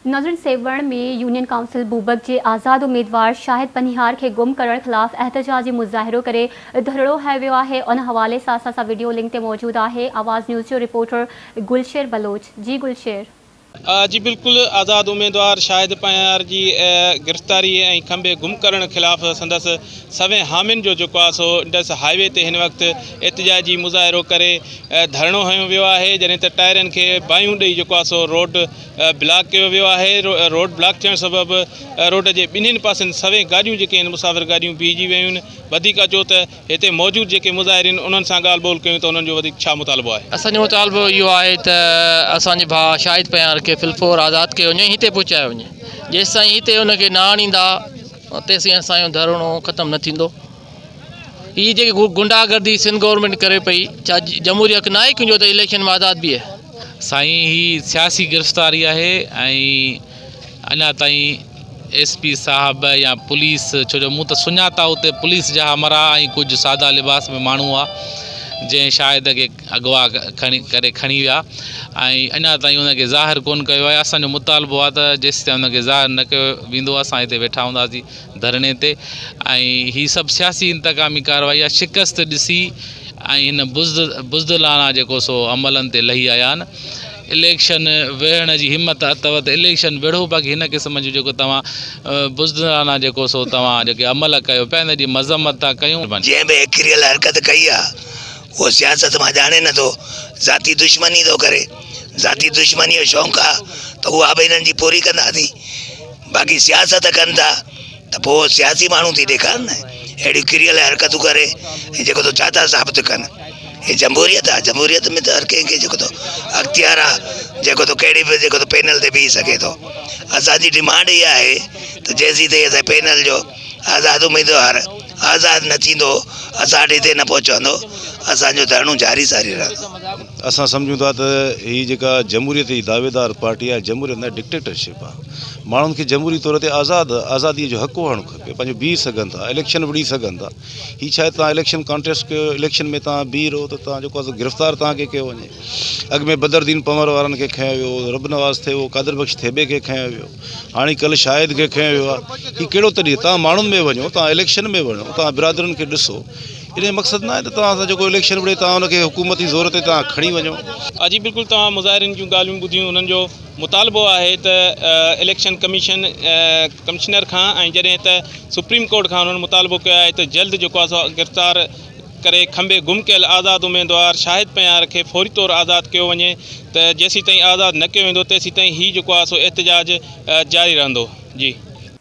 ناظرين Sehwan ۾ union council Bubak جي آزاد اميدوار شاهد پنهيار کي گم ڪرڻ خلاف احتجاجي مظاهرو ڪري ڌرڻو هنيو ويو آهي ان حوالي سان اسان سان وڊيو لنڪ تي موجود آهي آواز نيوز جو رپورٽر گلشير بلوچ جي گلشير. جي بلڪل آزاد اميدوار شاهد پنهيار جي گرفتاري ۽ کنڀي گم ڪرڻ خلاف سندس سوين حامين جو جيڪو آهي سو انڊس هاء وي تي هن وقت احتجاجي مظاهرو ڪري ڌرڻو هنيو ويو آهي جڏهن ته ٽائرن کي باهيون ڏئي جيڪو آهي سو روڊ بلاڪ ڪيو ويو آهي روڊ بلاڪ ٿيڻ سبب روڊ جي ٻنهين پاسن سوين گاڏيون جيڪي آهن مسافر گاڏيون بيهجي ويون آهن وڌيڪ اچو ته هتي موجود جيڪي مظاهرين انهن سان ڳالهه ٻولهه ڪيون ته انهن جو وڌيڪ ڇا مطالبو آهي. اسان جو مطالبو اهو آهي ته اسان جي ڀاء شاهد پيار کي في الفور آزاد ڪيو وڃي ۽ هتي پهچايو وڃي جيستائين هتي ان کي نه آڻيندا تيسين اسان جو ڌرڻو ختم نه ٿيندو. هي جيڪي گنڊا گردي سنڌ گورنمينٽ ڪري پئي ڇا جمهوري حق ناهي ڪنهن جو ته اليڪشن ۾ آزاد بيهي. سائين هي سياسي گرفتاري آهي ۽ اڃا تائين ايس پي صاحب يا پوليس ڇو جو مون ته سڃاتا اتي پوليس جا همراهه ۽ ڪجهه سادا لباس ۾ ماڻهو هئا جنهن شاهد کي اغوا کڻي ڪري کڻي ويا ۽ اڃا تائين ان کي ظاهر ڪونه ڪيو آهي اسانجو مطالبو آهي ته جيستائين ان کي ظاهر نه ڪيو ويندو اسان هتي ويٺا هونداسين ڌرڻي تي ۽ هي سڀ سياسي انتقامي ڪارروائي آهي شڪست ڏسي ۽ هن بزدلاڻا جيڪو سو عملن تي لهي آيا آهن اليڪشن وڙهڻ جي همت اٿو ته اليڪشن وڙهو باقي هن قسم جون جيڪو توهان بزدلاڻا جيڪو سو توهان جيڪي عمل ڪيو پيا ان جي مذمت ٿا ڪيون. جنهن به ڪريل حرڪت ڪئي آ اهو سياست مان ڄاڻي نه ٿو ذاتي دشمني ٿو ڪري ذاتي دشمني جو شونق آ ته اها به هنن جي پوري ڪنداسين. باقي سياست ڪن ٿا ته پوء سياسي ماڻهو ٿي ڏيکارن نه اهڙيون ڪريل حرڪتون ڪري ۽ جيڪو ٿو چاهتا ثابت ڪن هي جمهوريت آهي جمهوريت ۾ ته هر ڪنهن کي جيڪو ٿو اختيار آهي جيڪو ٿو ڪهڙي به جيڪو ٿو پينل تي بيهي سگهي ٿو اسانجي ڊمانڊ اها آهي ته جيسين تائين اسان پينل جو آزاد اميدوار آزاد نه ٿيندو اسان وٽ هتي نه پهچندو اسان جو ڌرڻو جاري ساري رهندو. اسان سمجهون ٿا ته هي جيڪا جمهوريت جي دعويدار پارٽي آهي جمهوريت نه ڊڪٽيٽرشپ آهي ماڻهن کي جمهوري طور تي آزاد آزادي جو حق هئڻ کپي پنهنجو بيهي سگهن ٿا اليڪشن وڙهي سگهن ٿا هي ڇا آهي توهان اليڪشن ڪانٽيسٽ ڪيو اليڪشن ۾ توهان بيهي رهو ته توهان جيڪو آهي سو گرفتار توهان کي ڪيو وڃي اڳ ۾ بدر الدين پنهور وارن کي کنيو ويو رب نواز ٿيٻو قادر بخش ٿيٻي کي کنيو ويو هاڻي ڪلهه شاهد کي کنيو ويو آهي هي ڪهڙو طريقو توهان ماڻهن ۾ وڃو توهان اليڪشن ۾ وڃو توهان برادرين کي ڏسو ان جو مقصد نه آهي ته توهان سان جيڪو اليڪشن وڙهي توهان ان کي حڪومتي زور تي توهان کڻي وڃو. جي بلڪل توهان مظاهرين جون ڳالهيون ٻڌيون انهن جو مطالبو آهي ته اليڪشن ڪميشن ڪمشنر کان ۽ جڏهن ته سپريم ڪورٽ کان انهن مطالبو ڪيو آهي ته جلد جيڪو آهي سو گرفتار ڪري کنڀي گم ڪيل آزاد اميدوار شاهد پنهيار کي فوري طور آزاد ڪيو وڃي ته جيسيتائين آزاد نه ڪيو ويندو تيسيتائين هي جيڪو آهي سو احتجاج جاري رهندو جي.